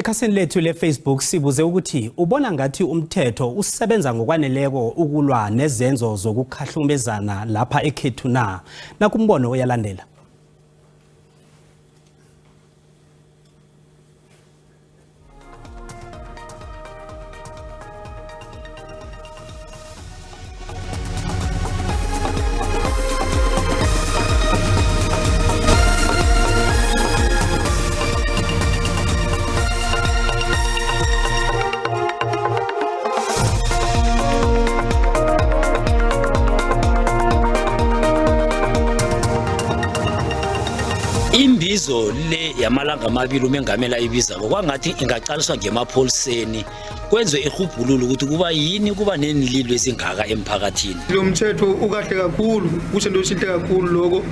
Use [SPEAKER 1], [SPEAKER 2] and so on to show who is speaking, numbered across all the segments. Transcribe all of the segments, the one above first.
[SPEAKER 1] Ekhasini lethu le-Facebook sibuze ukuthi ubona ngathi umthetho usebenza ngokwaneleko ukulwa nezenzo zokukhahlumezana lapha ekhethu na? Nakumbono oyalandela.
[SPEAKER 2] Imbizo le yamalanga amabili umengameli ayibizako kwangathi ingaqaliswa ngemapholiseni kwenziwe irhubhululo ukuthi kuba yini kuba neenlilo ezingaka emphakathini.
[SPEAKER 3] Lo mthetho ukahle kakhulu, kusento esihle kakhulu lokho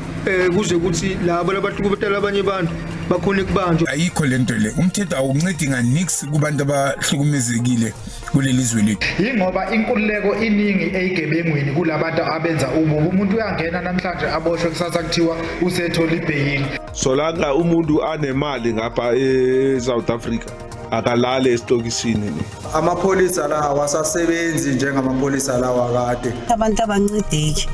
[SPEAKER 3] kuze kuthi labo labahlukubetela abanye abantu bakhone kubanjwa.
[SPEAKER 4] Ayikho lento le, umthetho awuncedi nganix kubantu abahlukumezekile kuleli zwe lethu.
[SPEAKER 5] Yingoba inkululeko iningi eyigebengwini kulabantu abenza ububi. Umuntu uyangena namhlanje aboshwe, kusasa kuthiwa usethola ibheyili.
[SPEAKER 6] Solanga umuntu anemali ngapha e-South Africa akalale esitokisini.
[SPEAKER 7] Amapholisa la awasasebenzi njengamapholisa lawa kade.
[SPEAKER 8] Abantu abancedeki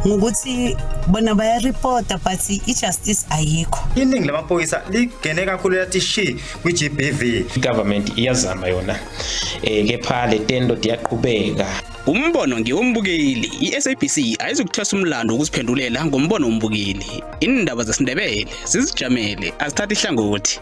[SPEAKER 8] ngokuthi bona bayaripota but i-justice ayikho.
[SPEAKER 9] Iningi lamaphoyisa ligene kakhulu lathi shi kwi-GBV.
[SPEAKER 10] I-government iyazama yona kepha le tento tiyaqhubeka.
[SPEAKER 11] Umbono ngewombukeli, i-SABC ayizukuthwesa umlando wokuziphendulela ngombono wombukeli. Iindaba zesiNdebele zizijamele, azithathi ihlangothi.